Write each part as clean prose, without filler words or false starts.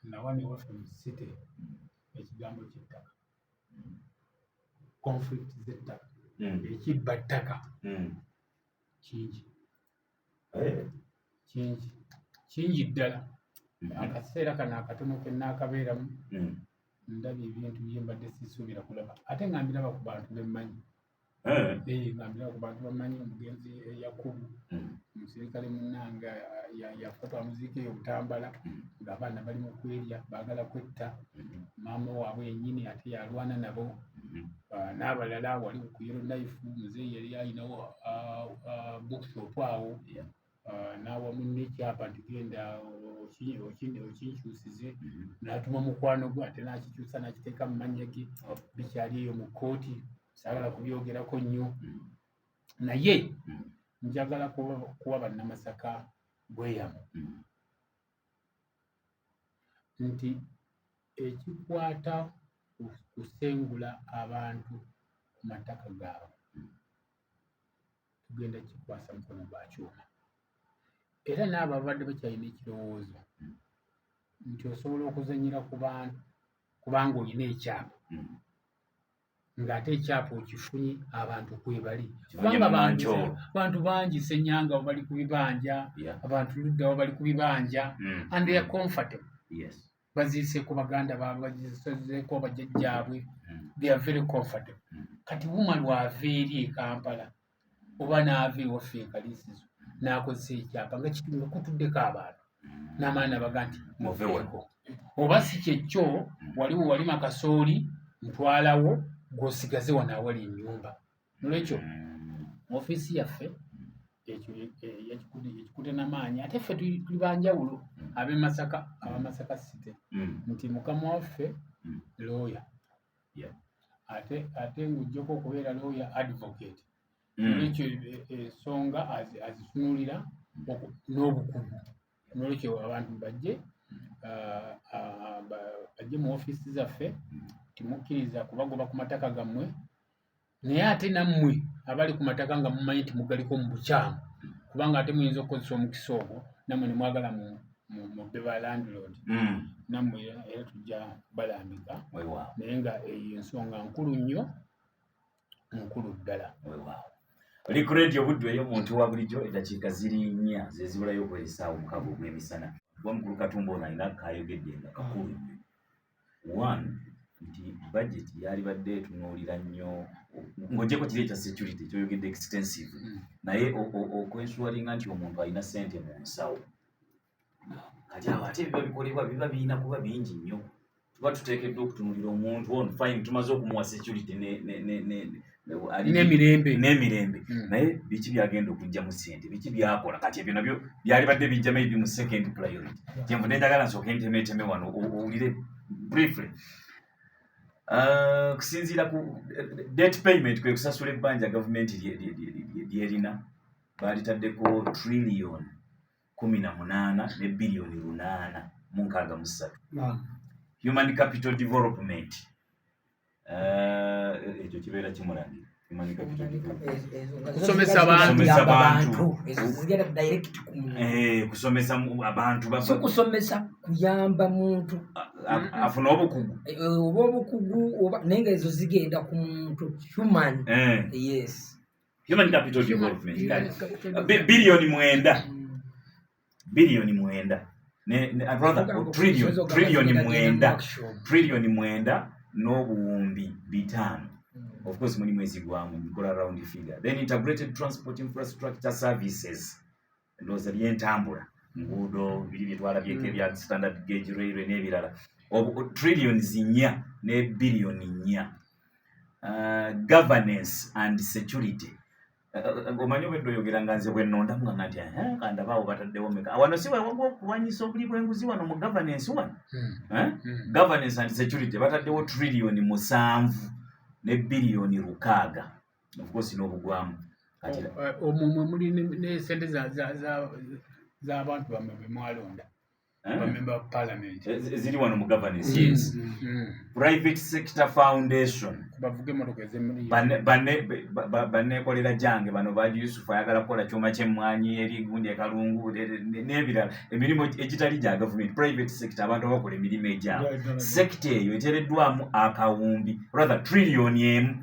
Nawano ewaffe mu city, ekigambo ky'ettaka, conflict z'ettaka, ekibba ttaka kingi, kingi, kingi ddala. Akaseera kano akatono ke nnaakabeeramu, ndabye ebintu bye mbadde sisuubira kulaba, ate nga mbiraba ku bantu bemmanyi. Nga mbiraba ku bantu bammanyi. Omugenzi Yakubu, omusirikale munnange, yafa, twamuziika eyo Butambala, ng'abaana bali mu kwerya, baagala kwetta maama waabwe yennyini, ate yalwana nabo. N'abalala wali ku Yellow Knife, muzeeyi yali ayinawo bookshop awo, n'awa munne ekyapa nti, "Genda okinkyusize." N'atuma mukwano gwe, ate n'akikyusa n'akiteeka mu mannya ge. Bikyali eyo mu kkooti, saagala kubyogerako nnyo, naye njagala kuwa Bannamasaka bweyamu nti ekikwata kusengula abantu ku mataka gaabwe tugenda kikwasa mukono gwa kyuma. Era n'abo ababadde bakyalina ekirowoozo nti osobola okuzanyira ku bantu kubanga olina ekyapa, ng'ate ekyapa okifunye abantu kwebali, kubanga bantu bangi Senyanga bali ku bibanja, abantu luddawo bali ku bibanja, and they are comfortable. Baziiseeko baganda baabwe, baziiseeko bajjajjaabwe, they are very comfortable. Kati buma lwava eri e Kampala oba n'ava ewaffe e Kaliisizo n'akozesa ekyapa nga kutuddeko abantu n'amaani abaga nti muveeko, oba si kyekyo, waliwo walima kasooli, ntwalawo, gw'osigaze wano awali ennyumba. Nolwekyo ofiisi yaffe ekyo yakikute n'amaanyi. Ate ffe tuli banjawulo ab'e Masaka, ab'Amasaka City, nti mukama waffe lawyer, ate ng'oggyeko okubeera lawyer, advocate. Nolwekyo ensonga azitunuulira n'obukugu. Nolwekyo abantu bajje mu ofiisi zaffe. Timukkiriza kubagoba ku mataka gammwe, naye ate nammwe abali ku mataka nga mumanyi nti mugaliko mu bukyamu, kubanga ate muyinza okukozesa omukisa ogwo nammwe ne mwagala mubbe ba landlord, nammwe era tujja balambika. Naye nga eyo ensonga nkulu nnyo, nkulu ddala. Oli ku Radio Buddu ey'omuntu wa bulijjo. Eddakiika ziri 4 zezibulayo okuwera essaawa 6 ogw'emisana. Kuba mukulu Katumba ono alina kayogedde nga kakulu nnyo. One, nti budget yalibadde etunuulira nnyo, ng'oggyeko kiri ekya security kyoyogedde extensive, naye okwensuwalinga nti omuntu alina ssente mu nsawo. Kati awo ate ebiba bikolebwa biba birina kuba bingi nnyo. Tuba tuteekeddwa okutunuulira omuntu ono, fine, tumaze okumuwa security n'emirembe. N'emirembe, naye biki byagenda okugyamu ssente? Biki byakola? Kati ebyo nabyo byalibadde bijja maybe mu second priority. Kyenvudde njagala nsooke ntemeeteme wano owulire briefly. Kusinziira ku debt payment, kwe kusasula ebbanja gavumenti lyerina, baalitaddeko trillion 18 ne biliyoni 863. Human capital development, ekyo kibeera kimulangira human capital development. Kusomesa abantu. Kusomesa abantu. Ezo zigenda direct ku muntu. Kusomesa abantu si kusomesa, kuyamba muntu afune obukugu. Oba obukugu oba, naye nga ezo zigenda ku muntu, human. Yes. Human capital development. Human kale. capital. Biliyoni 9, biliyoni 9 rather trillion, trillion 9, trillion 9 n'obuwumbi 500. Of course mulimu ezigwamu, nkola round figure. Then integrated transport infrastructure services, ndowooza byentambula, nguudo, biri byetwalabyeko ebya standard gauge railway n'ebirala, trillions 4 ne biliyoni 4. Governance and security. Omanyi obwedde oyogera nga nze bwe nnondamu nga nti, "Eh, kandabaawo bataddewo meka wano?" Si wewaga okulwanyisa obuli bw'enguzi wano mu governance wano? Eh? Governance and security bataddewo trillion 7 ne biliyoni 600, of course n'obugwamu. Kati Omwo mwe muli ne sente z'abantu bammwe be mwalonda. Ziri wano mu governance, yes. Private sector foundation, banneekolera jange bano baji Yusufu ayagala kukola kyuma ky'emmwanyi eri gundi ekalungu n'ebirala, emirimu egitali gya gavumenti, private sector, abantu abakola emirimu egyabwe. Sector eyo eteereddwamu akawumbi, rather 1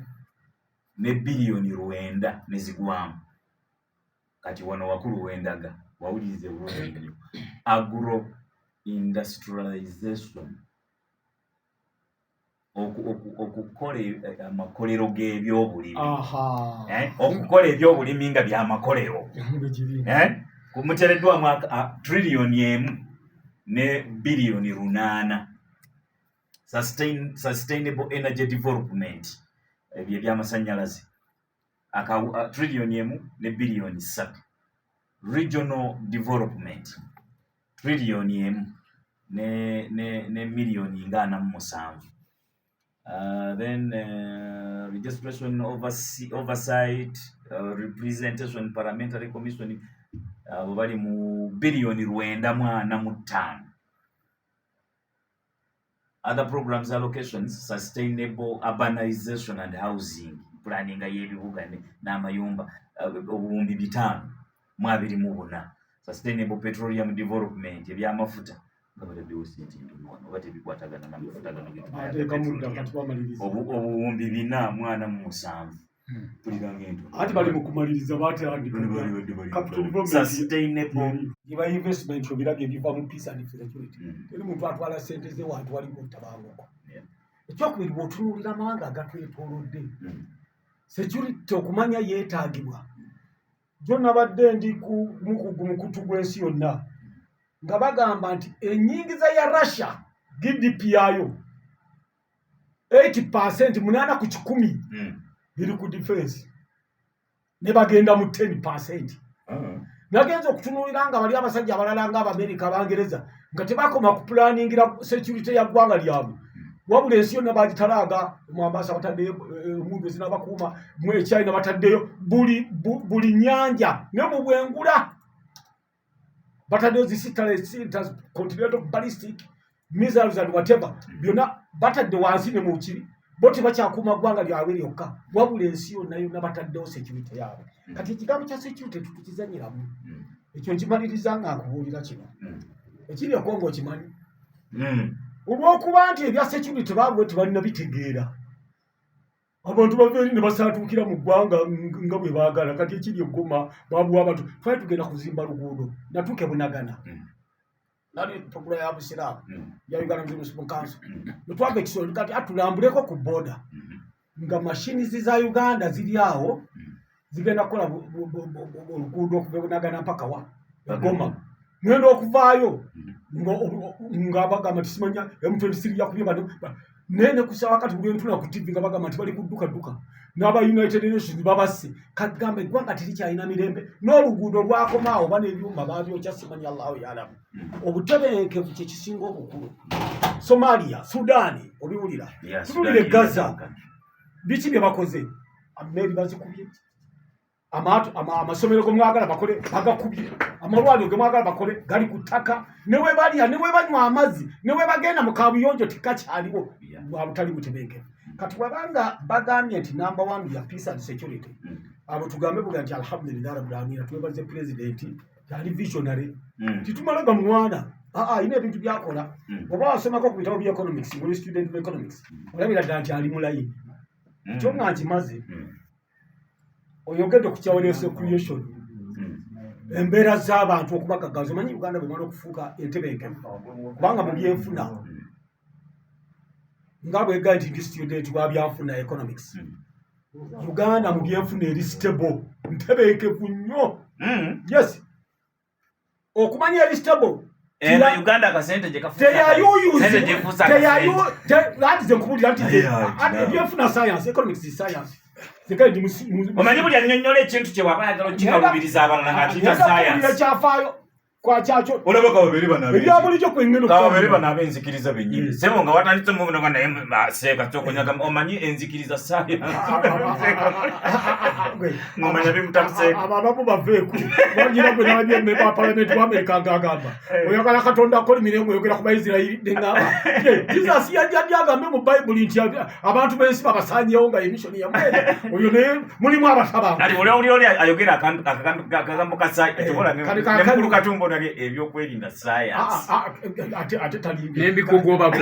biliyoni 900 ne zigwamu. Kati wano wakulu wendaga wawulirize bulungi nnyo, agro industrialization, okukola amakolero g'ebyobulimi, okukola ebyobulimi nga byamakolero, kumuteereddwamu 1 biliyoni 800. Sustainable energy development, ebyo ebyamasannyalaze, 1 biliyoni 300. Regional development, 1 biliyoni 47. Then registration oversight, representation parliamentary commission, abo bali mu 945 biliyoni. Other programs allocations, sustainable urbanization and housing planning y'ebibuga n'amayumba, 524 billion. Sustainable petroleum development, ebyamafuta nga bataddewo sente ntono wano, oba tebikwatagana n'amafuta gano ge tumayanga. Ateekamu dda. Petroleum. Kati bamaliriza. 447 billion. Mpulira ng'entono. Anti bali mu kumaliriza, batandika Bano bali badde bali capital development. Sustainable Giba investment obirabye ebiva mu peace and security. Teri muntu atwala sente ze wantu waliwo otabanguko. Ekyokubiri, bw'otunuulira amawanga agatwetoolodde, security okumanya yeetaagibwa. Jo nabadde ndi ku mukugu mukutu gw'ensi yonna nga bagamba nti ennyingiza ya Russia, GDP yaayo 80, 8%, biri ku defense, ne bagenda mu 10. Nagenza okutunuulira nga bali abasajja abalala nga Abamerika, Abangereza, nga tebakoma ku pulaningira security ya ggwanga lyabwe, wabula ensi yonna bagitalaaga. Mwambasa bataddeyo emundu ezinabakuuma, mu Echina bataddeyo buli nyanja, ne mu bwengula bataddeyo zi continental ballistic missiles and whatever, byonna batadde wansi ne mukiri. Bo tebakyakuuma ggwanga lyabwe lyokka, wabula ensi yonna yonna bataddewo security yaabwe. Kati ekigambo kya security tutukizanyiramu. Ekyo nkimaliriza nga nkubuulira kino ekiri e Kongo okimanyi. Olw'okuba nti ebya security baabwe tebalina bitegeera, abantu bava eri ne basaatuukira mu ggwanga nga bwe baagala. Kati ekiri e Goma, babuwa abantu, twali tugenda kuzimba luguudo, natuuka e Bunagana, nali program ya busiraamu ya Uganda Muslim Council. Netwava ekisolo, kati atulambuleko ku border, nga machines za Uganda ziri awo zigenda kukola oluguudo okuva e Bunagana mpaka wa e Goma. Ngenda okuvaayo nga bagamba nti simanya M23 yakubye bano, naye ne kusaba. Kati buli ntula ku TV nga bagamba nti bali kudduka dduka n'aba United Nations babasse. Kagamba eggwanga terikyalina mirembe, n'oluguudo lwakomaawo oba n'ebyuma babyokya, simanyi, Allahu yalamu. Obutebenkevu kyekisinga obukulu. Somalia, Sudaani, obiwulira. Tunulire Sudan. Gaza, biki bye bakoze? Ameeri bazikubye, amaato, amasomero gemwagala bakole bagakubye, amalwaliro gemwagala bakole gali ku ttaka, ne we balya, ne we banywa amazzi, ne we bagenda mu kabuyonjo tekakyaliwo. Lwa butali butebenkevu. Kati wabanga bagambye nti number one ya peace and security, abo tugambe buga nti alhamdulillah rabbil alamin, twebaze pulezidenti ali visionary. Titumala gamwana, aa, alina ebintu byakola. Oba wasomako ku bitabo bya economics, ngoli student of economics, olabira ddala nti ali mulayini. Kyo nga nkimaze, oyogedde ku kya wealth creation, embeera z'abantu okubagaggaza. Omanyi Uganda bwemala okufuuka entebenkevu, kubanga mu byenfuna, nga bwega nti ndi student wa byanfuna, economics, Uganda mu byenfuna eri stable, ntebenkevu nnyo. Yes, okumanya eri stable. Eno Uganda akasente gye kafuuka sente gyefuusa akasente. Anti ze nkubulira nti Ayi, ayi, ebyenfuna science, economics is science. Ze ndi Omanyi buli annyonnyola ekintu kye waba ayagala okkikalubiriza abalala ng'akiyita science. Kyafaayo. Kwakyakyo olaba kababeere bano ebya bulijjo kwengeno kababeere bano ab'enzikiriza bennyini, sebo nga watandise mubunoga naye seeka tokonyaga omanyi enzikiriza sayansi ng'omanya bimutamuseeko. Abo abamu baveeku wanyina gwe nabye memba wa palamenti wa Amerika ng'agamba oyagala Katonda akolimire ng'oyogera ku Baisirayiri, neŋŋamba Jesus yajja ddi agambe mu Bayibuli nti abantu b'ensi babasaanyewo nga emissoni yamwe oyo, naye mulimu abataba. Kati oli ayogera akagambo ka sayansi kati ne mukulu Katumba onabye ebyokwerinda sayansi. Ate talimbye. N'embikugobako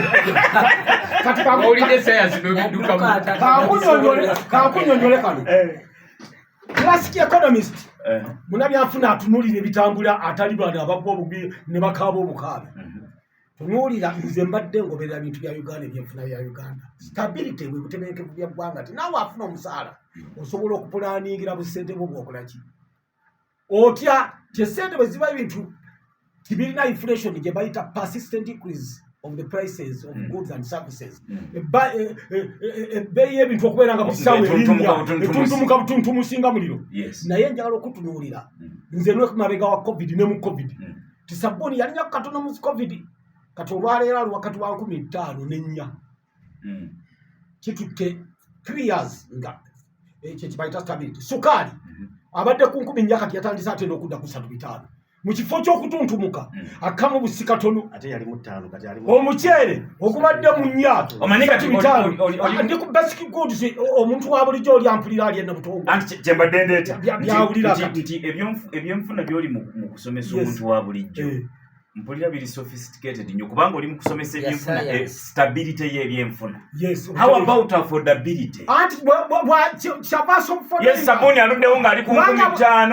Kati owulidde sayansi n'obiddukamu. Kankunyonyole kano. Classic economist, munabyanfuna atunuulira ebitambula, atali bano abagwa obugwi ne bakaaba obukaabi. Tunuulira, nze mbadde ngoberera bintu bya Uganda, ebyenfuna bya Uganda, stability bwe butebenkevu bya ggwanga, ti naawe afuna omusaala osobola okupulaningira busente bwo bwokolaki otya, ti esente bwe ziba ebintu tibirina inflation gye bayita persistent increase of the prices of goods and services. Ebbeeyi y'ebintu okubeera nga busawo Ng'etuntumuka erinnya butuntumusi. Etuntumuka butuntumusi nga muliro. Naye njagala okutunuulira nze mabega wa COVID ne mu COVID ti sabbuuni yalinnya katono mu COVID, kati olwaleero ali wakati wa 5,004. Kitutte 3 years nga ekyo kibayita stability. Sukaali abadde ku 4,000, kati yatandise ate n'okudda ku 3,500 mu kifo ky'okutuntumuka akamu busi katono. Ate yali mu ttaano, kati ali Omuceere ogubadde mu nnya, Omanyi kati 3,500. oli Ndi ku basic goods, omuntu wa bulijjo oli ampulira ali enabutongo Anti kyembadde ndeeta Byawulira kati. nti ebyenfuna byoli mu kusomesa omuntu wa bulijjo, mpulira biri sophisticated nnyo, kubanga oli mu kusomesa Bya ebyenfuna, science. stability y'ebyenfuna. How about affordability? Anti kyava. Yes, sabuni aluddewo ng'ali ku 5,000,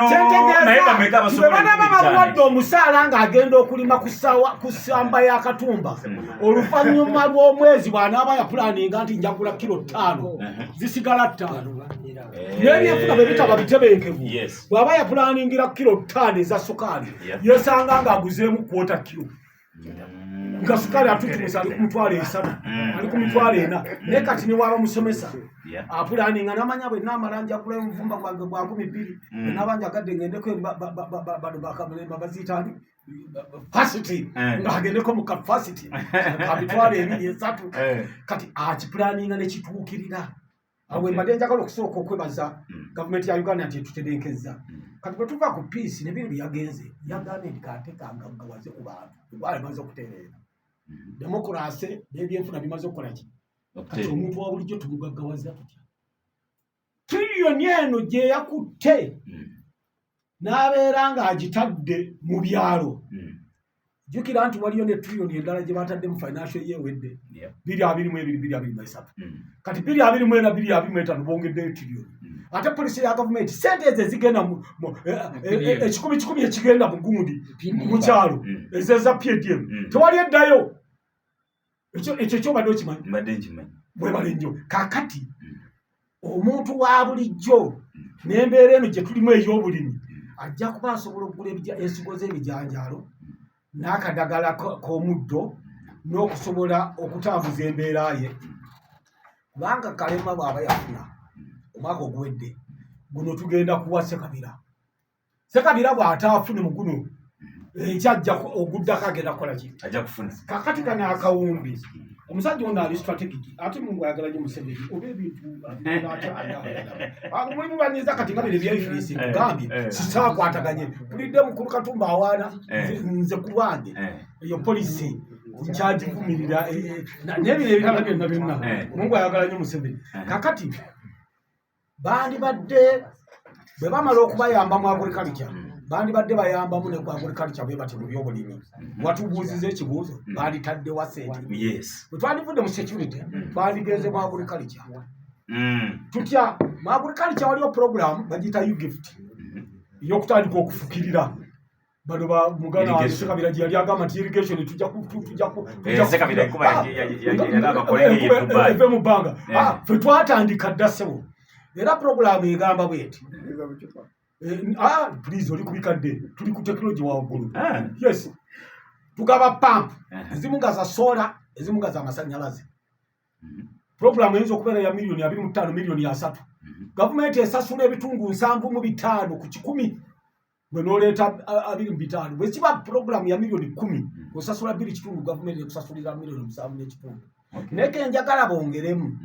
naye bameka abasobola Banaba 5,000? Bamuwadde omusaala ng'agenda okulima ku ssawa- ku ssamba ya Katumba, oluvannyuma lw'omwezi bw'anaaba yapulaninga nti njagula kilo 5, zisigala 5. N'ebyenfuna bwe bitaba bitebenkevu, bw'aba yapulaningira kilo 5 eza sukaali, yesanga ng'aguzeemu quarter kilo, nga sukaali atutumuse ali ku 30,000, ali ku 40,000. Naye kati ne waba musomesa, apulaninga namanya bwe namala njagulayo omuvumba gwange gwa 2,000, bwe naba njagadde ngendeko eri bano bakamulemba baziyitaani fasiti, ng'agendeko mu kafasiti ka 20,000, 3,000. Kati akipulaninga nekituukirira. Awo mbadde njagala okusooka okwebaza gavumenti ya Uganda nti etutebenkezza. Kati bwe tuva ku peace nebiri bye yagenze yagambye nti kate kangaggawaze ku bantu, eggwanga limaze okutereera, demokurasi n'ebyenfuna bimaze okukola ki. Kati omuntu wa bulijjo tumugaggawaza tutya? Triliyoni eno gye yakutte n'abeera ng'agitadde mu byalo, jjukira nti waliyo ne triliyoni endala gye batadde mu financial year ewedde, 2022, 2023. Kati 2024, 2025 bongeddeyo triliyoni. Ate policy ya gavumenti, sente ezo ezigenda ekikumi kikumi ekigenda mu gundi mu kyalo, ezeza PDM, tewali eddayo. Ekyo kyobadde okimanyi? Mbadde nkimanyi. Bwebale nnyo. Kaakati omuntu wa bulijjo n'embeera eno gye tulimu ey'obulimi ajja kuba asobola okugula ensigo z'ebijanjaalo n'akadagala k'omuddo n'okusobola okutambuza embeera ye, kubanga Kalema bw'aba yafuna omwaka oguwedde, guno tugenda kuwa Sekabira. Sekabira bw'ataafune mu guno, ekyajja oguddako agenda kukola ki? Ajja kufuna. Kakati kano akawumbi, omusajja ono ali strategic, ate Mungu ayagala nnyo Museveni oba ebintu abikola. Mulimu banyiza kati nga bino ebyefirisi nkugambye, sisaakwataganye tulidde mukulu Katumba awaana. Nze ku lwange eyo policy nkyagivumirira, n'ebino ebirala byonna byonna. Mungu ayagala nnyo Museveni. Kakati bandibadde bwe bamala okubayamba mu agriculture, bandibadde bayambamu ne ku agriculture bwe bati mu byobulimi. Watubuuziza ekibuuzo, banditaddewa sente? Bwe twandivudde mu security, twandigenze mu agriculture. Tutya mu agriculture? Waliwo program bagiyita UGIFT ey'okutandika okufukirira bano ba muganda wange Irrigation. Sekabira gye yali agamba nti irrigation tujja Sekabira enkuba Ah, yagamba akole ng'eye Dubai. eve mu bbanga. Ah, ffe twatandika dda ssebo, era program egamba bweti. Ah, please, oli ku bikadde, tuli ku tekinologi waggulu. Yes, tugaba pump ezimu nga za solar, ezimu nga za masanyalaze. Program eyinza okubeera ya miliyoni 25, miliyoni 30. Gavumenti esasula ebitundu 75 ku kikumi. Gwe n'oleeta 25, bwe kiba puroguramu ya miliyoni 10, osasula 2.5, gavumenti ekusasulira miliyoni 7.5. Naye ke njagala bongeremu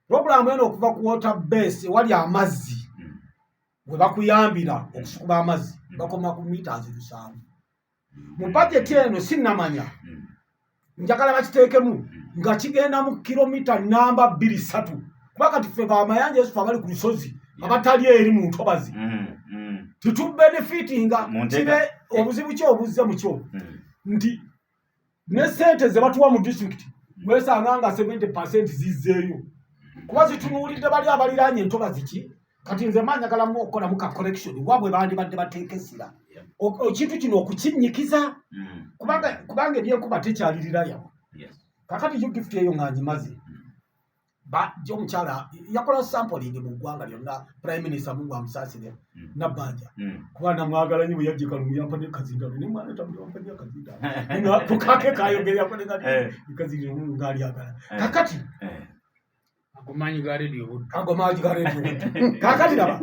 puroguramu eno okuva ku water base ewali amazzi, we bakuyambira okusukuma amazzi, bakoma ku meters 7 mu bajeti eno. Sinnamanya, njagala bakiteekemu nga kigenda mu kilomita namba bbiri ssatu, kuba kati ffe bamayanja esufu abali ku lusozi abatali eri mu ntobazi tetubenefitinga. Mu nteeka- Kibe obuzibu ki obuzze mukyo nti ne sente ze batuwa mu disitulikiti wesanga nga 70% zizzeeyo, kuba zitunuulidde bali abaliraanye entobazi. Ki kati nze manjagalamu okukolamu ka correction wabwe bandibadde bateeka essira ekintu kino okukinnyikiza, kubanga ebyenkuba tekyalirira yawe. Kakati yo gift eyo nga ngimaze, bajja omukyala yakola sampling mu ggwanga lyonna, Prime Minister, Mungu amusaasire, Nabbanja, kuba namwagala nnyo. Bwe yajja Kalungu yampa ne kazindalo, ne mwana tambula wampa nnyo akazindalo kukake kayogerako ne kazindalo ng'alyagala. Kakati Ago maanyi ga rediyo Buddu. Ago maanyi ga rediyo Buddu. Kakati laba,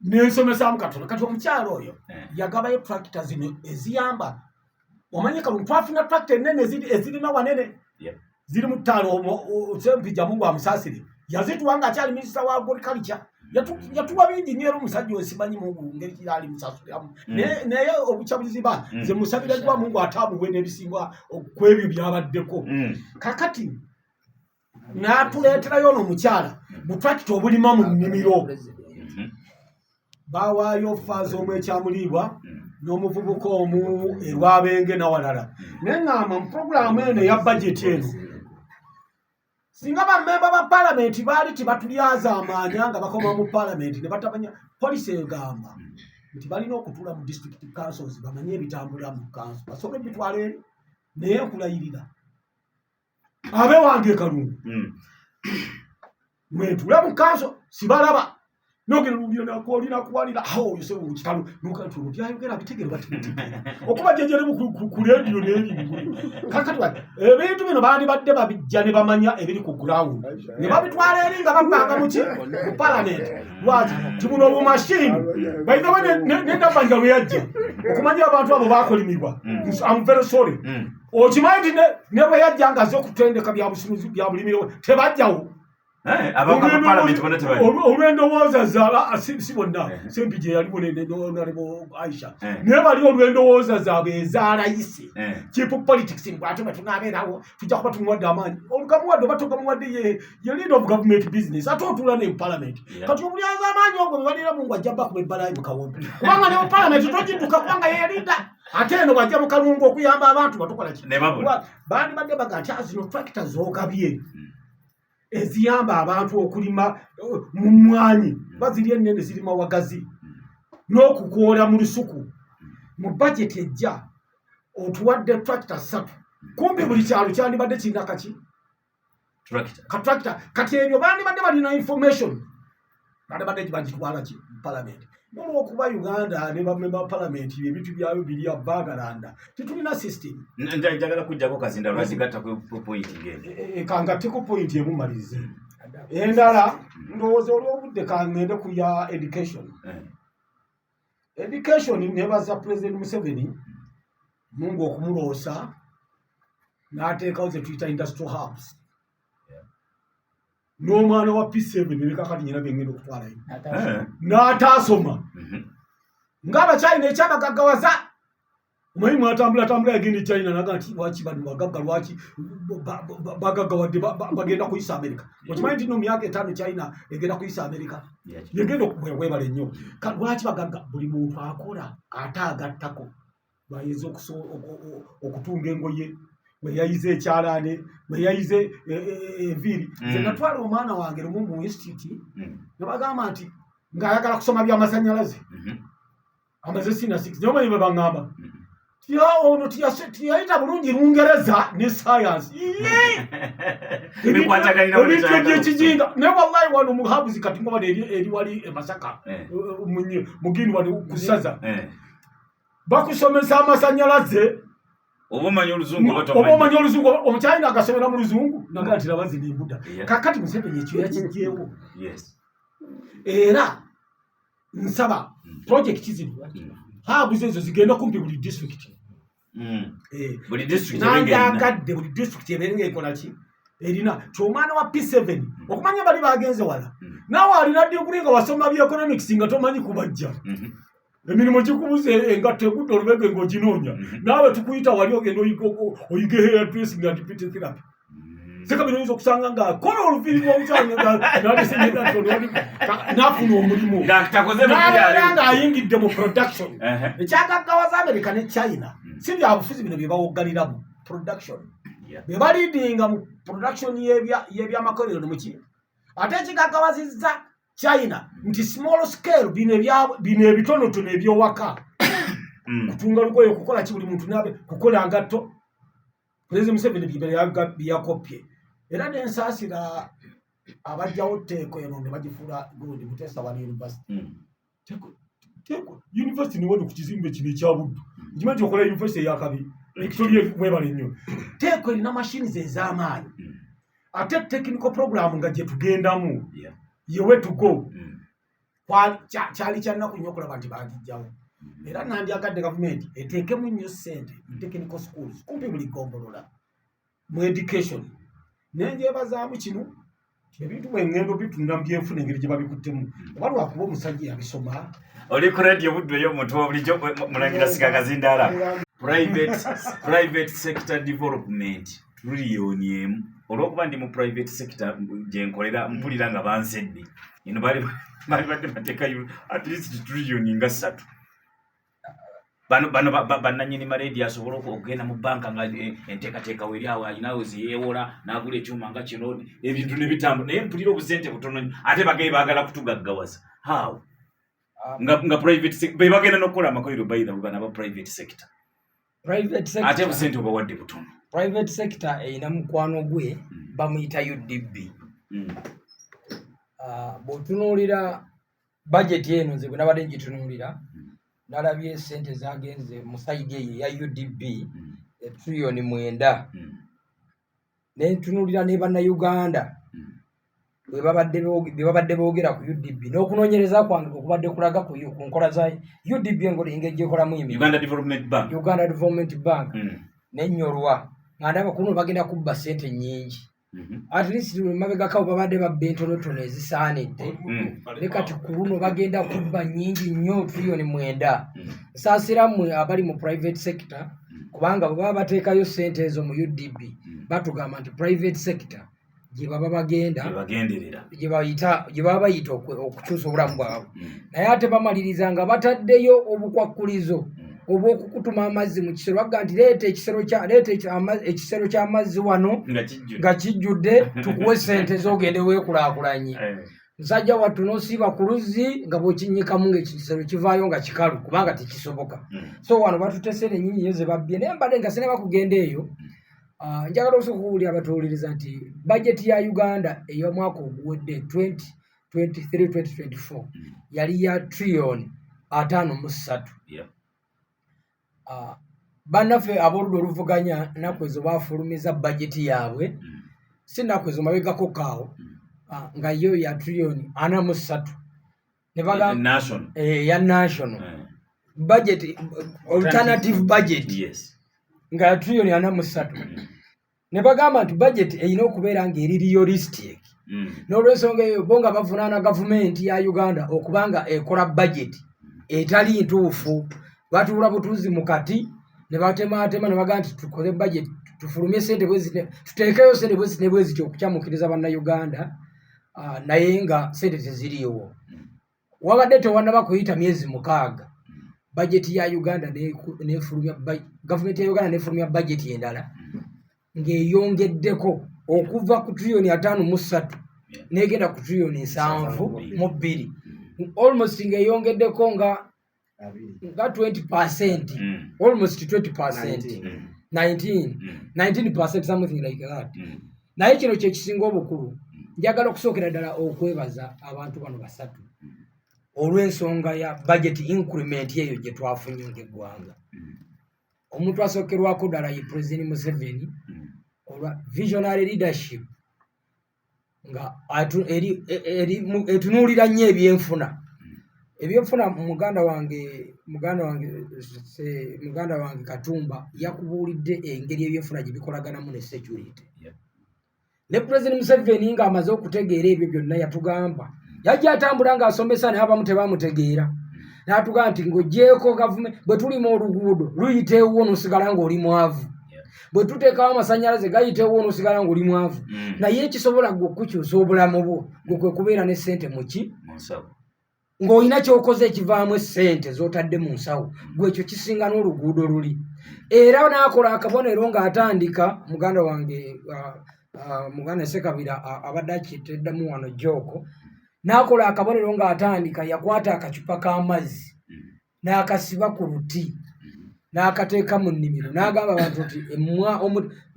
nensomesaamu katono. Kati omukyalo oyo yagabayo tractor zino eziyamba. Omanyi Kalungu twafuna tractor enene ezirima wanene, ziri mu ttaano. Sempijja, Mungu amusaasire, yazituwa nga akyali minisita wa agriculture. Yatuwa bingi nnyo, era omusajja oyo simanyi Mungu ngeri kyali musasuliramu. Naye obukyabulizi ba nze musabira dwa Mungu ate amuwe n'ebisinga ku ebyo byabaddeko. Kakati n'atuleeterayo ono omukyala butrakita obulima mu nnimiro. Bawaayo faaza omu ekyamuliibwa n'omuvubuka omu erwabenge nawalala. Naye ŋŋamba mu puroguramu eno eya bajeti eno, singa bammemba ba palamenti baali tebatulyaza amaanya nga bakoma mu palamenti ne batamanya policy egamba nti balina okutuula mu district councils bamanye ebitambulira mu council basobole ebitwala eri. Naye nkulayirira, abe wange e Kalungu, mwentuula mu council sibalaba. Nogera olinakuwalira awo oyo sebo kitalo nokati byayogera bitegere batibitegeera okuba jejere ku rediyo n'eri. Kakati bati ebintu bino bandibadde babijja ne bamanya ebiri ku ground ne babitwala eri nga bapanga muki mu parliament. Lwaki ti buno obumashini bayigawe nenabanja lwe yajja okumanya abantu abo bakolimibwa. I'm very sorry. Okimanyi nti ne bwe yajja nga aze okutendeka bya busuubuzi bya bulimiro tebajjawo. Eh, ababaka ba parliament bonna tebali. Olw'endowooza zaaba si bonna. Sempi gye yaliwo ne Aisha, naye bali olw'endowooza zaabwe ezalayise, cheap politics, mbu ate bwe tunaabeerawo tujja kuba tumuwadde amaanyi. Olugamuwadde oba togamuwadde, ye leader of government business, ate otuula ne mu parliament. Kati obulyaza amaanyi obwo bwe balira, Mungu ajja bakuba ebbalayi mu kawombe, kubanga ne mu parliament togidduka, kubanga ye leader. Ate eno bwajja mu Kalungu okuyamba abantu batukola ki? Ne babula. Bandibadde baga nti, "Ah, zino tractor z'ogabye eziyamba abantu okulima mu mmwanyi, baziri ennene zirima wagazi n'okukoola mu lusuku, mu bajeti ejja otuwadde tractor ssatu. Kumpi buli kyalo kyandibadde kirina kaki?" Tractor. Ka tractor. Kati ebyo bandibadde balina information, bandibadde bagitwala ki mu parliament. Olwokuba Uganda ne bamemba ba parliament ebintu byayo biri avagalanda, tetulina system. Njagala kujjako kazinda lwazigatta ku point ng'eno. Kangatteko point emu malirize endala. Ndowooza olw'obudde kangende ku ya education. Education, nebaza President Museveni, Mungu okumuloosa n'ateekawo ze tuyita industrial hubs n'omwana wa P7 ne kakati nyina byengenda okutwalayo n'ataasoma ng'Abachina ekyabagaggawaza. Omanyi mwatambula tambula yagenda e China naga nti lwaki bano bagagga, lwaki bagaggawadde bagenda kuyisa America. Okimanyi nti no myaka 5 China egenda kuyisa America, yegenda webale nnyo. Lwaki bagagga? Buli muntu akola ate agattako bayinza okutunga engoye, bwe yayize ekyalaane, bwe yayize enviiri. Nze natwala omwana wange lumu mu institute ne bagamba nti ng'ayagala kusoma byamasannyalaze, amaze senior six, naye omanyi bwe baŋŋamba? Ono tiyayita bulungi Lungereza ne science. Bikwataganira buli ebintu kyayagala. Ebyekijinga. Naye wallahi wano mu hubs kati nga wano eri wali e Masaka, mugini wano ku ssaza, bakusomesa amasanyalaze. Oba omanyi oluzungu oba oba tomanyi. Omanyi oluzungu, omukyayina agasomera mu luzungu nagaa nti laba zino embuda. Kakati Museveni ekyo yakijjeewo. Era Nsaba project zino, hubs ezo zigenda kumpi buli district. Eh, Buli district ebenga erina. Nandyagadde buli district ebeere ngaekola ki, erina ti omwana wa P7 okumanya bali bagenze wala. Naawe alina diguri nga wasoma bya economics nga tomanyi kubajja, emirimu gikubuze, engatto egudde olubege ng'oginoonya. Naawe tukuyita wali ogenda oyige hair dressing and beauty therapy. Sekabira oyinza okusanga ng'akola oluviiri lw'omukyala n'afuna omulimu Nga takoze n'abeera mu ng'ayingidde mu production. Ekyagaggawaza America ne China si byabufuzi bino bye bawogganiramu, production. Bye baleadinga mu production y'ebyamakolero ne muki. Ate ekigagawazizza China nti small scale, bino bino ebitonotono ebyowaka, kutunga lugoye, kukola ki, buli muntu nabe kukola ngatto. Pulezidenti Museveni byeyakopye era nensaasira abajjawo tteeko eno ne bagifuula gundi Muteesa One University. Teeko university niwano ku kizimbe kino ekya Buddu, nkimanyi nti okola university eyakabi Victoria, webale nnyo. Teeko erina machines ez'amaanyi, ate technical program nga gye tugendamu ye way to go. Kyali kyannaku nnyo okulaba nti bagijjawo, era nandyagadde gavumenti eteekemu nnyo ssente mu technical schools kumpi buli gombolola mu education. Nenjebazaamu kino, ebintu bwengendo bitunda mu byenfuna engeri gye babikuttemu, oba lwakuba omusajja yabisoma. Oli ku Radio Buddu ey'omuntu wa bulijjo, mulangira Sigagazindaala. Private sector development 1 trillion. Olw'okuba ndi mu private sector gye nkolera, mpulira nga bansedde. Eno bali badde bateekayo at least 3 trillion. Bano bannannyini mareedi asobole okugenda mu banka nga enteekateeka weri awo, alinawo zeyeewola n'agula ekyuma nga kino, ebintu ne bitambula. Naye mpulira obusente butono nnyo, ate bagaye baagala kutugaggawaza. How? Nga private be bagenda n'okukola amakolero, by the way, bano aba private sector. Private sector. Ate busente obawadde butono. Private sector erina mukwano gwe bamuyita UDB. Ah, bw'otunuulira budget eno, nze bwe nabadde ngitunuulira, nalabye sente zagenze mu side eyo eya UDB, 9 trillion. Nentunuulira ne Bannayuganda bwe babadde boogera ku UDB, n'okunoonyereza kwange bwe kubadde kulaga ku nkola za UDB, engeri gyekolamu emirimu. Uganda Development Bank. Uganda Development Bank. Nennyolwa nga ndaba kuno bagenda kubba sente nnyingi. At least mabegako babadde babba entonotono ezisaanidde, ne kati ku luno bagenda kubba nnyingi nnyo, 9 trillion. Nsaasira mmwe abali mu private sector, kubanga bwe baba bateekayo sente ezo mu UDB, batugamba nti private sector gye baba bagenda, gye bagenderera, gye baba bayita okukyusa obulamu bwabwe. Naye ate bamaliriza nga bataddeyo obukwakkulizo obw'okukutuma amazzi mu kisero, baga nti leeta ekisero kya leeta ekisero ky'amazzi wano nga kijjudde, nga kijjudde, tukuwe sente z'ogende weekulaakulanye. Musajja wattu n'osiiba ku luzzi nga bw'okinnyikamu ng'ekisero kivaayo nga kikalu, kubanga tekisoboka. So wano batutte sente nnyingi nnyo ze babbye. Naye mbadde nga sinaba kugenda eyo, njagala osooka okuwulira abatuwuliriza nti bajeti ya Uganda ey'omwaka oguwedde 2023 2024 yali ya 53 trillion. Bannaffe ab'oludda oluvuganya nnaku ezo baafulumiza bajeti yaabwe, si nnaku ezo, mabegako kaawo, nga yo ya 43 trillion. Ne bagamba National. Eh, ya national budget, alternative budget, nga ya 43 trillion. Ne bagamba nti budget erina okubeera ng'eri realistic. N'olwensonga eyo, bo nga bavunaana gavumenti ya Uganda okuba nga ekola budget etali ntuufu. Batuula butuuzi mu kati ne batemaatema ne bagamba nti tukole budget, tufulumye sente bwezi, tuteekeyo sente bwezi ne bweziti okukyamukiriza Bannayuganda, naye nga sente teziriiwo. Wabadde tewannaba kuyita myezi 6, bajeti ya Uganda nefulumya, gavumenti ya Uganda nefulumya bajeti endala ng'eyongeddeko okuva ku 53 trillion negenda ku 72 trillion, almost ng'eyongeddeko nga 20%, almost 20%, 19, 19%, something like that. Naye kino kyekisinga obukulu, njagala okusookera ddala okwebaza abantu bano basatu olw'ensonga ya budget increment eyo gye twafunye ng'eggwanga. Omuntu asookerwako ddala ye President Museveni olwa visionary leadership nga etunuulira nnyo ebyenfuna. Ebyenfuna, muganda wange Katumba yakubuulidde engeri ebyenfuna gye bikolaganamu ne security. Ne President Museveni ng'amaze okutegeera ebyo byonna, yatugamba, yajja atambula ng'asomesa, naye abamu tebamutegeera, n'atugamba nti ng'ogyeko gavumenti, bwe tulima oluguudo luyiteewo n'osigala ng'oli mwavu, bwe tuteekawo amasannyalaze gayiteewo n'osigala ng'oli mwavu, naye ekisobola gwe okukyusa obulamu bwo gwe kwe kubeera ne ssente muki Mu nsawo. Ng'olina ky'okoze ekivaamu essente z'otadde mu nsawo gwe, ekyo kisinga n'oluguudo luli. Era n'akola akabonero ng'atandika, muganda wange, muganda Sekabira, abadde akiteddamu wano jooko, n'akola akabonero ng'atandika, yakwata akacupa k'amazzi n'akasiba ku luti n'akateeka mu nnimiro, n'agamba abantu nti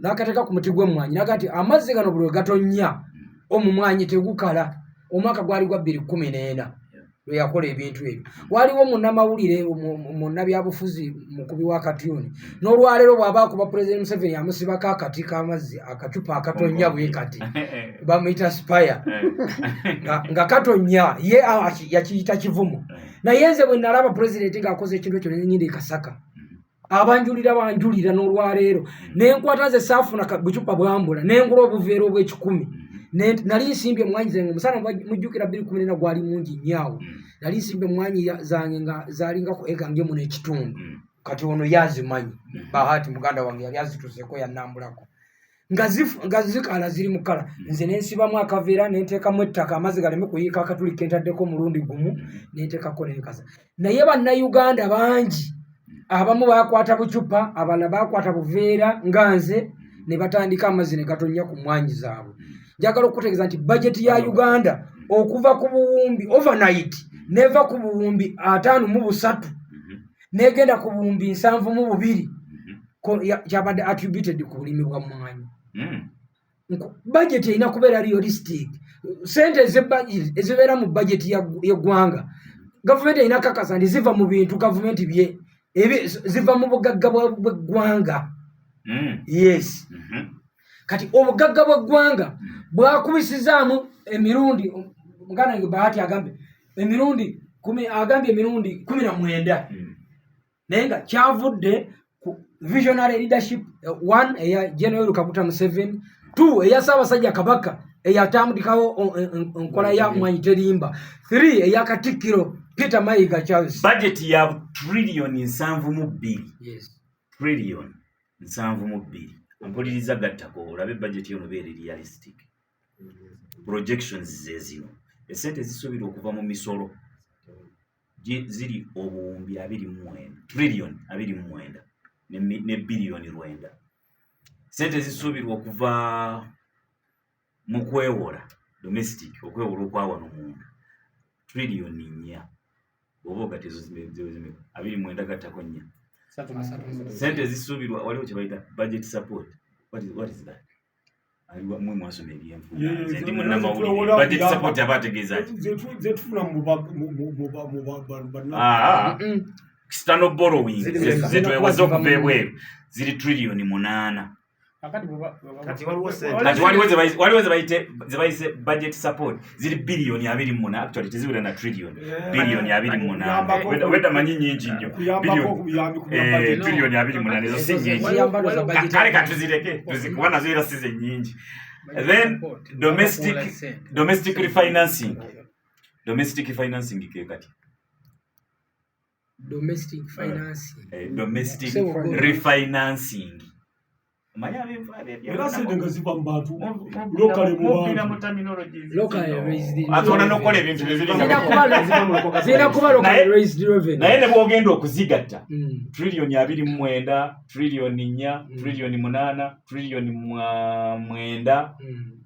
n'akateeka ku muti gw'emmwanyi, n'agamba nti amazzi gano buli lwe gatonnya omumwanyi tegukala. Omwaka gwali gwa 2014 lwe yakola ebintu ebyo. Waliwo munnamawulire, munnabyabufuzi, mukubi wa katyuni, n'olwaleero bw'aba akuba President Museveni amusibako akati k'amazzi, akacupa akatonnya bwe kati, bamuyita spire, nga katonnya ye yakiyita kivumo. Naye nze bwe nalaba pulezidenti ng'akoze ekintu ekyo, nenyinda e Kasaka, abanjulira banjulira n'olwaleero, nenkwata, nze saafuna bucupa bwambula, nengula obuveera obw'ekikumi. Nali nsimbye emwanyi zange omusana, mujjukira 2014 gwali mungi nnyo. Nali nsimbye emwanyi zange nga zalinga ku eka ngemu n'ekitundu. Kati ono yazimanyi, Bahati muganda wange yali azituseeko, yannambulako nga zikala, ziri mu kkala. Nze nensibamu akaveera, nenteekamu ettaka amazzi galeme kuyiika akatuli kentaddeko omulundi gumu, nenteekako nenkaza. Naye Bannayuganda bangi, abamu bakwata bucupa, abalala bakwata buveera nga nze, ne batandika amazzi ne gatonnya ku mwanyi zaabwe. Njagala okutegeeza nti bajeti ya Uganda okuva ku buwumbi, overnight neva ku buwumbi 53 negenda ku buwumbi 72, kyabadde attributed ku bulimi bwa mwanyi. Budget erina kubeera realistic. Sente ezibeera mu budget y'eggwanga, gavumenti erina kakasa nti ziva mu bintu gavumenti bye ziva mu bugagga bw'eggwanga. Yes. Kati obugagga bw'eggwanga bwakubisizaamu emirundi, muganda wange Bahati agambye emirundi kumi, agambye emirundi 19, naye nga kyavudde ku visionary leadership, one eya General Kaguta Museveni, two eya Ssaabasajja Kabaka eyatandikawo enkola ya Mwanyi Terimba, three eya Katikkiro Peter Mayiga Charles. Budget ya trillion 72. Yes. Trillion 72. Mpuliriza, gattako olabe budget yono beere realistic. Projections ze zino: esente zisuubirwa okuva mu misolo ziri obuwumbi 29, trillion 29 ne biliyoni 9. Sente zisuubirwa okuva mu kwewola domestic, okwewola okwa wano munda, trillion 4. Oba ogatta ezo zimeka? 29 gattako 4. Sente ezisuubirwa, waliwo kye bayita budget support. What is that? Aliwa mwe mwasoma ebyenfuna, nze ndi munnamawulire. Budget support aba ategeeza ki? Zetufuna mu banna. Ah, external borrowing. Zetwewaza okuva ebweru ziri trillion 8. Kati waliwo sente. Kati waliwo ze bayise budget support, ziri biliyoni 28. Actually teziwera na trillion, biliyoni 28. Wedda manyi nyingi nnyo. Kuyambako obuyambi ku bya budget. Trillion 28, ezo si nyingi. Ziyamba za budget. Kale katuzireke, kuba nazo era si ze nyingi. Then domestic refinancing, domestic financing ke kati Domestic financing. Domestic Sebo, refinancing. Omanyi Era sente nga ziva mu bantu locally, mu mupiira bantu. Mu terminology. Locally raised. Asobola n'okukola ebintu Zirina kuba locally raised revenue. Naye ne bwogenda okuzigatta, trillion 29, trillion 4, trillion 8, trillion 9,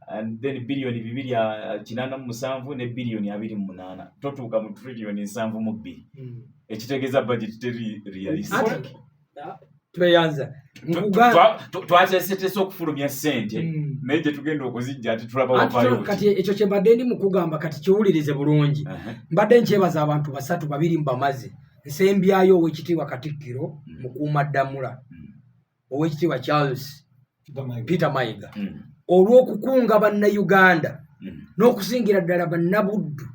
and then biliyoni 287 ne biliyoni 28, totuuka mu trillion 72, ekitegeeza budget teri realistic. Tweyanza. Twateeseteese okufulumya ssente, naye gye tugenda okuzijja ate tulaba Anti wavaayo. Kati ekyo kye mbadde ndi mukugamba, kati kiwulirize bulungi. Mbadde nkyebaza abantu basatu, babiri mbamaze, nsembyayo Owekitiibwa Katikkiro Mukuuma Ddamula, Owekitiibwa Charles Peter Mayiga, olw'okukunga Bannayuganda n'okusingira ddala Bannabuddu.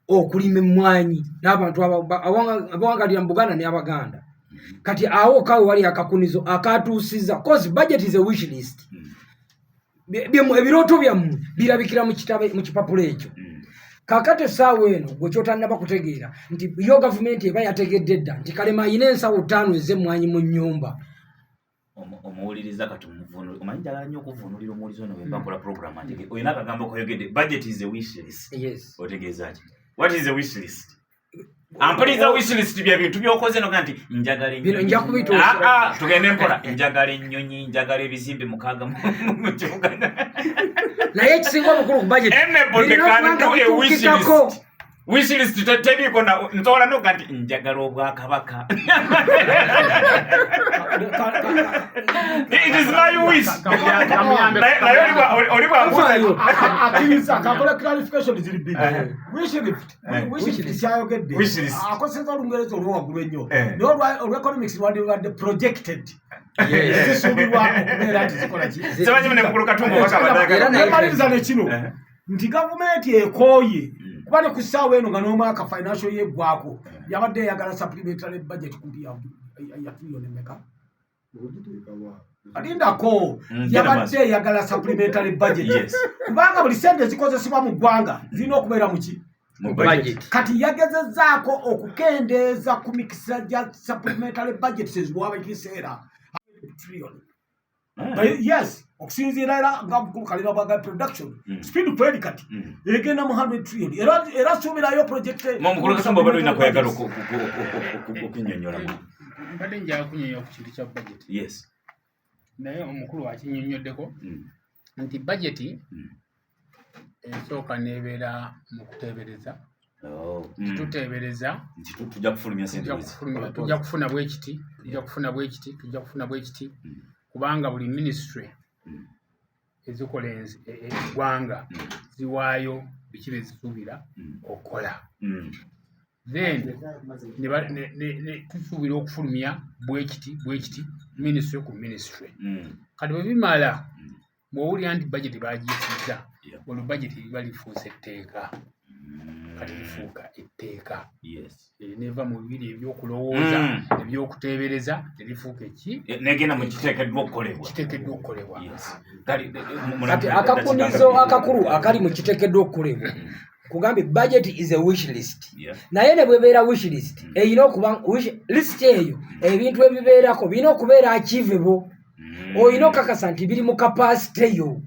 Okulima emmwanyi n'abantu abawangalira mu Buganda n'Abaganda. Kati awo kawe wali akakunizo akatuusiza, cause budget is a wish list. Ebirooto byammwe birabikira mu kitabe, mu kipapula ekyo. Kakati essaawa eno gwe kyotannaba kutegeera nti yo gavumenti eba yategedde dda nti Kalema ayina ensawo ttaano ez'emmwanyi mu nnyumba. Omuwuliriza kati omuvunuli, omanyi njagala nnyo okuvunulira omuwuliza ono bwemba nkola program atege. Olina akagambo koyogedde, budget is a wish list. Yes. Otegeeza ki? What is a wish list? Ampuliriza, wish list bye bintu byokoze noga nti njagala Bino ennyonyi. nja kubituusa. Ah, ah, tugende mpola. Njagala ennyonyi, njagala ebizimbe 6 mu kibuga. Naye ekisinga obukulu ku budget Anybody birina can okuba nga do a wish bituukikako. list. Wish list teriiko na nsobola noga nti njagala obwakabaka. It is my wish. Naye oli bwambuuza Afaayo. Akkiriza kakola clarification ziri bbiri. Wish list, wish list kyayogedde Wish list. akozesa Olungereza olwowaggulu ennyo, naye olwa economics lwandibadde projected, zisuubirwa okubeera nti zikola ki? Simanyi mune mukulu Katumba obaka Era badagala. Nemaliriza nekino nti gavumenti ekooye, kuba ne ku ssaawa eno nga n'omwaka financial yeggwako yabadde eyagala supplementary budget kumpi ya trillion emeka? Alindako. Genda Yabadde maaso. eyagala supplementary budget kubanga buli sente ezikozesebwa mu ggwanga zirina okubeera muki? Mu budget. Budget. Kati yagezezzaako okukendeeza ku mikisa gya supplementary budget eziwaba ekiseera trillion. Yes, okusinziira era nga mukulu Kalira bwaga production speed kweri kati egenda mu 100 trillion, era suubirayo project. Mukulu Katumba, obadde olina kweyagala okunnyonnyolamu. Mbadde njagala kunnyonnyola ku kintu kya budget, naye omukulu akinnyonnyoddeko nti budget esooka n'ebeera mu kuteebereza. Tuteebereza Nti tujja kufulumya sente tujja bwezi. Tujja kufuna bwekiti, tujja kufuna bwekiti, tujja kufuna bwekiti, kubanga buli ministry ezikola eggwanga ziwaayo biki byezisuubira okukola. Then ne tusuubira okufulumya bwekiti bwekiti, ministry ku ministry. Kati bwe bimala, bw'owulira nti budget bagiyisizza, olwo budget liba lifuuse etteeka. Kati lifuuka etteeka. Neva mu bibiri ebyokulowooza, ebyokuteebereza, ne lifuuka eki? Negenda mu kiteekeddwa okukolebwa. Kiteekeddwa okukolebwa. Yes. Kati akakunizo akakulu akali mu kiteekeddwa okukolebwa, kugambye budget is a wish list. Naye ne bwebeera wish list, erina okuba wish list eyo ebintu ebibeerako birina okubeera achievable. Olina okakasa nti biri mu capacity yo.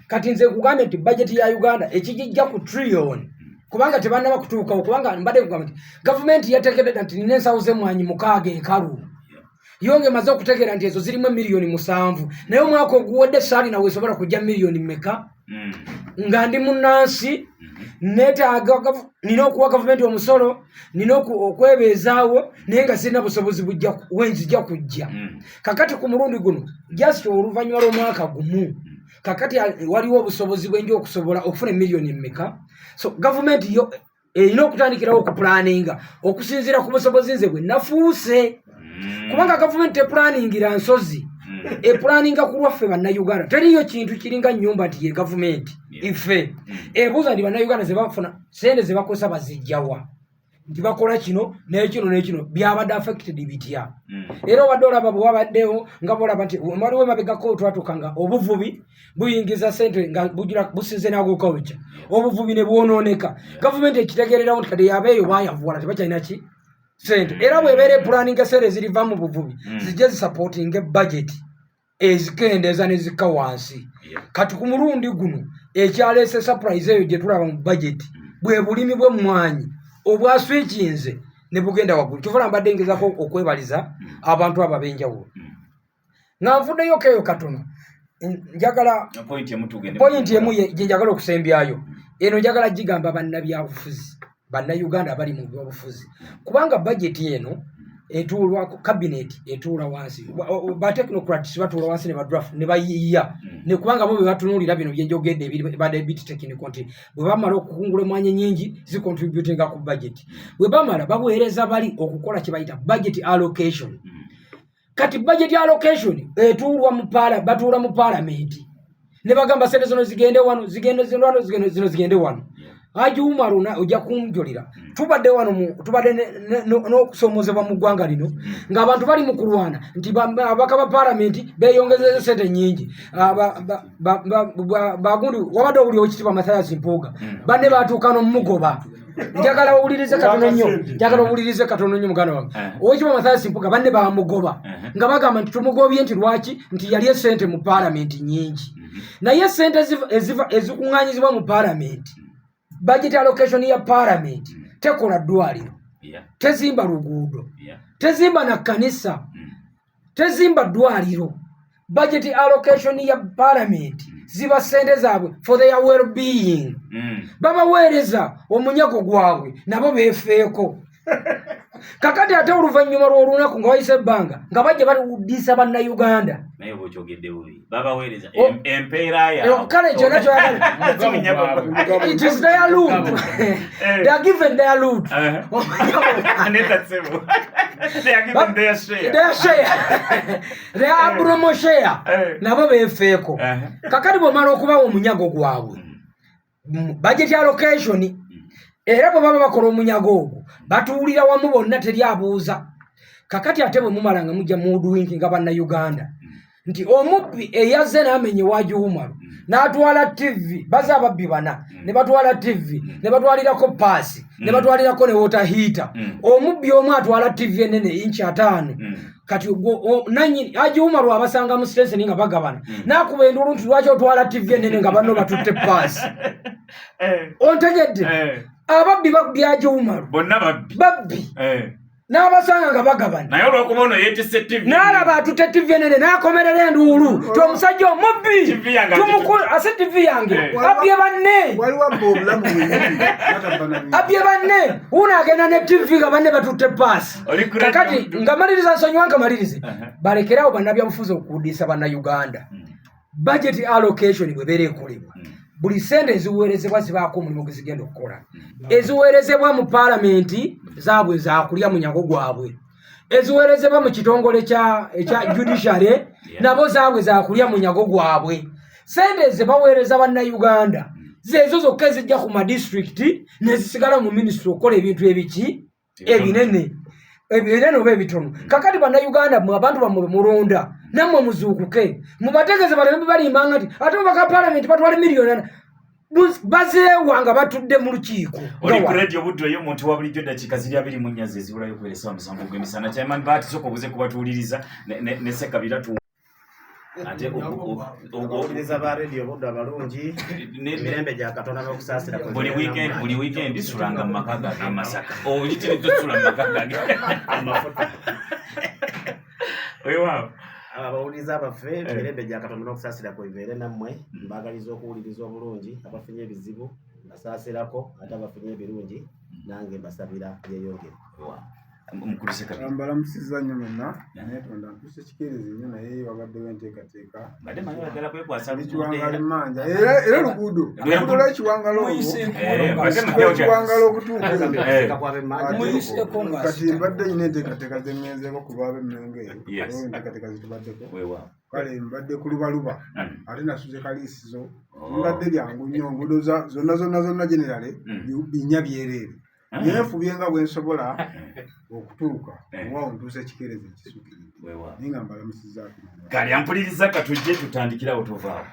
Kati nze nkugambye nti budget ya Uganda ekigijja ku trillion kubanga tebannaba kutuukawo, kubanga mbadde kugamba nti gavumenti yategedde nti nina ensawo z'emmwanyi 6 enkalu, yo ng'emaze okutegeera nti ezo zirimu emiliyoni 7, naye omwaka oguwedde saalina weesobola kujja miliyoni mmeka. Nga ndi munnansi, neetaaga nina okuwa gavumenti omusolo, nina okwebeezaawo, naye nga sirina busobozi bujja wenzija kujja. Kakati ku mulundi guno, just oluvannyuma lw'omwaka gumu, kakati waliwo obusobozi bwenja okusobola okufuna emiliyoni emmeka. So gavumenti yo erina okutandikirawo okupulaninga okusinziira ku busobozi nze bwe nafuuse, kubanga gavumenti tepulaningira nsozi, epulaninga ku lwaffe Bannayuganda. Teriyo kintu kiringa nnyumba nti ye gavumenti ife ebuuza nti Bannayuganda zebafuna sente zebakozesa bazijjawa, nti bakola kino nekino nekino, byabadde affected bitya? Era obadde olaba bwe wabaddewo nga bolaba nti waliwo emabegako twatuuka nga obuvubi buyingiza sente nga bugira businze n'agriculture, obuvubi ne bwonooneka. Gavumenti ekitegeererawo nti kati yabeeyo bayavuwala, tebakyalina ki sente. Era bw'ebeera epulaninga sente eziriva mu buvubi zijje zisupportinga budget, ezikendeeza ne zikka wansi. Kati ku mulundi guno ekyaleese surprise eyo gye tulaba mu budget bwe bulimi bw'emmwanyi obwaswikinze ne bugenda waggulu. Kyova mbadde ngezako okwebaliza abantu abo ab'enjawulo. Nga nvuddeyo keeyo katono, njagala Point emu tugende. Point emu gye njagala okusembyayo eno, njagala gigamba bannabyabufuzi, Bannayuganda abali mu byobufuzi, kubanga budget eno etuulwa cabinet, etuula wansi, ba technocrats batuula wansi ne badraft ne bayiiya, ne kubanga bo be batunuulira bino byenjogedde ebibadde bit technical, nti bwe bamala okukungula emwanyi nyingi zicontributinga ku budget, bwe bamala baweereza bali okukola kye bayita budget allocation. Kati budget allocation etuulwa mu paala, batuula mu paalamenti ne bagamba sente zino zigende wano, zigende zino wano, zigende zino, zigende wano. Haji Umaru ojja kunjulira, tubadde wano tubadde n'okusoomozebwa mu ggwanga lino ng'abantu bali mu kulwana nti ababaka ba paalamenti beeyongezeza sente nnyingi. Bagundi wabadde owuli Owekitiibwa Mathias Mpuuga, banne batuuka n'omugoba. Njagala owulirize katono nnyo, njagala owulirize katono nnyo, muganda wange. Owekitiibwa Mathias Mpuuga banne bamugoba nga bagamba nti tumugobye nti lwaki, nti yali esente mu paalamenti nnyingi. Naye sente ezikuŋŋaanyizibwa mu paalamenti, budget allocation ya paalamenti tekola ddwaliro, tezimba luguudo, tezimba na kkanisa, tezimba ddwaliro. Budget allocation ya paalamenti ziba sente zaabwe for their well-being. Babaweereza omunyago gwabwe nabo beefeeko. Kakati ate oluvannyuma lw'olunaku nga wayise ebbanga nga bajja baludisa Bannayuganda. Naye oba okyogedde bubi, babaweereza Oh. empeera yaabwe. Kale kyonna kyoyagala. Si munyago gwabwe. It is their loot. They are given their loot. Nedda ssebo. They are given their share. Their share, their abnormal share. Nabo beefeeko. Kakati bwomala okubawa omunyago gwabwe, budget allocation, era bwe baba bakola omunyago ogwo batuwulira wamu bonna, teri abuuza. Kakati ate bwe mumala nga mujja muhoodwinking nga Bannayuganda nti omubbi eyazze n'amenya ewa Umaru n'atwala TV, baze ababbi bana ne batwala TV, ne batwalirako paasi, ne batwalirako ne water heater. Omubbi omu atwala TV enene inchi 50. Kati nanyini Haji Umaru abasanga mu sitenseni nga bagabana, n'akuba enduulu nti lwaki otwala TV enene nga banno batutte paasi? Ontegedde? Ababbi babbi Haji Umaru. Bonna babbi. Babbi. N'abasanga nga bagabana. Naye olwokuba ono yeetisse TV. N'alaba atutte TV enene n'akomerera enduulu ti omusajja omubbi. TV yange. Ase TV yange. Abbye banne. Waliwo abba obulamu bwennyini batabba na bintu. Abbye banne, wuno agenda ne TV nga banne batutte paasi. Oli ku radio. Kakati nga maliriza, nsonyiwa nga malirize, balekerawo bannabyabufuzi okuwudiisa Bannayuganda. Budget allocation bwebeera ekolebwa, buli sente eziweerezebwa zibaako omulimu gwe zigenda okukola. Eziweerezebwa mu paalamenti zaabwe zakulya munyago gwabwe, eziweerezebwa mu kitongole ekya judiciary nabo zaabwe zakulya munyago gwabwe. Sente ze baweereza Bannayuganda zeezo zokka ezijja ku madisitulikiti nezisigala mu minisitule okukola ebintu ebiki ebinene ebinene oba ebitono. Kakati Bannayuganda mwe abantu bammwe bemulonda, nammwe muzuukuke mubategeeze baleme balimbanga nti ate mubaka paalamenti batwale miliyoni 4 bazeewa nga batudde mu lukiiko. Oli ku Radio Buddu eyo omuntu wa bulijjo, dakiika ziri 24 ze zibulayo okubeera essaawa 7 ogw'emisana. Chairman Baati, sooka obuze kubatuwuliriza ne Sekabira tu ate Abawuliriza ba Radio Buddu abalungi, emirembe gya Katonda n'okusaasira kwe. Buli weekend sulanga mu maka gange e Masaka, oyitire tosula mu maka gange. Amafuta. Weewaawo. Abawuliriza baffe, emirembe gya Katonda n'okusaasira kwe bibeere nammwe. Mbaagaliza okuwuliriza obulungi. Abafunye ebizibu mbasaasirako, ate abafunye ebirungi nange mbasabira byeyongere. Weewaawo. Mukulu Sekabira. Mbalamusizza nnyo mwenna. Neetonda ntuuse kikeerezi nnyo, naye wabaddewo enteekateeka. Mbadde manyi oyagala kwekwasa luguudo. Ekiwangala emmanja era luguudo, oluguudo lw'ekiwangala olwo. Mbadde manyi ekiwangala okutuuka eyo. Okuseeka kw'ab'emmanja. Muyiseeko nga Kati mbadde nyina enteekateeka zengenzeeko ku lw'ab'emmengo eyo. Waliwo enteekateeka zitubaddeko. Kale mbadde ku Lubaluba, ate nasuze Kaliisizo. Mbadde byangu nnyo, nguudo zonna zonna zonna generale binnya byereere. Naye nfubye nga bwe nsobola okutuuka owaawo ntuusa ekikeerezi ekisuukiridde. Naye nga mbalamusizzaako. Kale ampuliriza, katujje tutandikirawo, tovaawo.